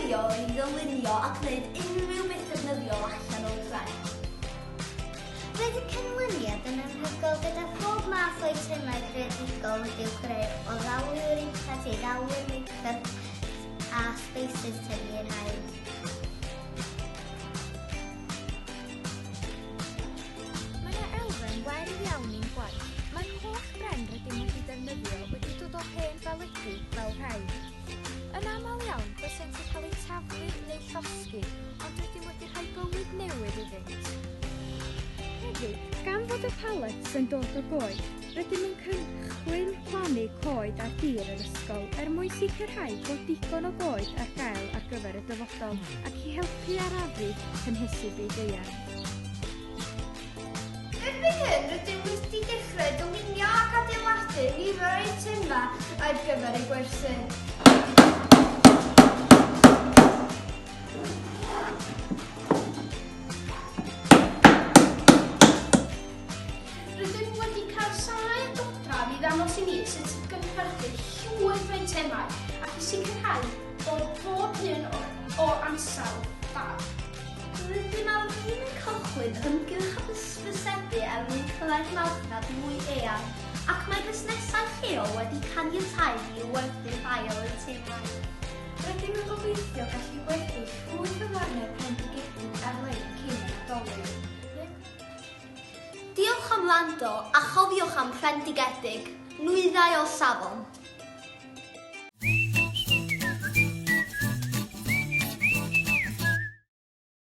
cyfleoedd i ddylunio a gwneud unrhyw beth defnyddiol allan o'r pren. Roedd y canlyniad yn anhygoel gyda phob math o eitemau creadigol wedi'u creu o ddalwyr iPad i ddalwyr make-up a spacers tynnu i'r haul. Mae yna elfen werdd iawn i'n gwaith. Mae'r holl bren rydym wedi defnyddio wedi dod o hen baledi fel rhai. Yn aml iawn, bysent yn cael eu taflu neu llosgi, ond rydym wedi rhoi bywyd newydd iddynt. Hefyd, gan fod y palets yn dod o goed, rydym yn cychwyn plannu coed ar dir yr ysgol er mwyn sicrhau bod digon o goed ar gael ar gyfer y dyfodol ac i helpu arafu cynhesu byd-eang. Erbyn hyn, rydym wedi dechrau dylunio ac adeiladu nifer o eitemau ar gyfer eu gwerthu. Rydym wedi cael sail dodrefn i ddangos i ni sut i gynhyrchu llwyth o eitemau ac i sicrhau bod pob un o, o ansawdd da. Rydym ar fin cychwyn ymgyrch hysbysebu er mwyn cyrraedd marchnad mwy eang ac mae busnesau lleol wedi caniatáu i ni werthu rhai o'r eitemau. Rydym yn gobeithio gallu gwerthu llwyth o ddarnau pendigedig ar-lein cyn y Nadolig. Diolch am wrando a chofiwch am Fendigedig, nwyddau o safon.